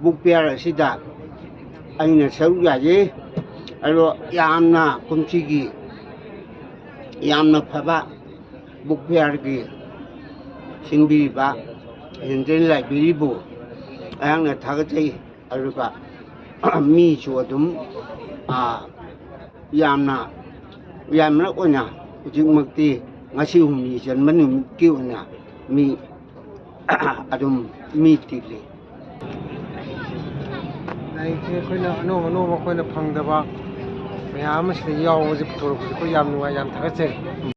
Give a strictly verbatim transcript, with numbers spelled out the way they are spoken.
Book ꯐꯤꯌꯥꯔ ꯑꯁꯤꯗ ꯑꯩꯅ ꯁꯔꯨꯛ ꯌꯥꯖꯩ꯫ ꯑꯗꯣ ꯌꯥꯝꯅ ꯀꯨꯝꯁꯤꯒꯤ ꯌꯥꯝꯅ ꯐꯕ ꯕꯨꯛ ꯐꯤꯌꯥꯔꯒꯤ ꯁꯤꯟꯕꯤꯔꯤꯕ ꯍꯤꯟꯗꯤꯌꯟ ꯂꯥꯏꯕ꯭ꯔꯦꯔꯤꯕꯨ ꯑꯩꯍꯥꯛꯅ ꯊꯥꯒꯠꯆꯩ꯫ ꯑꯗꯨꯒ ꯃꯤꯁꯨ ꯑꯗꯨꯝ, ꯑ, ꯌꯥꯝꯅ, ꯌꯥꯝꯂꯞ ꯑꯣꯏꯅ ꯍꯧꯖꯤꯛꯃꯛꯇꯤ ꯉꯁꯤ ꯍꯨꯝꯅꯤ ꯆꯟꯕ ꯅꯨꯃꯤꯠꯀꯤ ꯑꯣꯏꯅ ꯃꯤ ꯑꯗꯨꯝ ꯃꯤ ꯇꯤꯜꯂꯤ꯫ ꯂꯥꯏꯔꯤꯛꯁꯦ ꯑꯩꯈꯣꯏꯅ ꯑꯅꯧ ꯑꯅꯧꯕ ꯑꯩꯈꯣꯏꯅ ꯐꯪꯗꯕ ꯃꯌꯥꯝ ꯑꯃ ꯁꯤꯗ ꯌꯥꯎꯕꯁꯦ ꯄꯨꯊꯣꯔꯛꯄꯁꯦ ꯑꯩꯈꯣꯏ ꯌꯥꯝ ꯅꯨꯡꯉꯥꯏ, ꯌꯥꯝ ꯊꯥꯒꯠꯆꯔꯤ꯫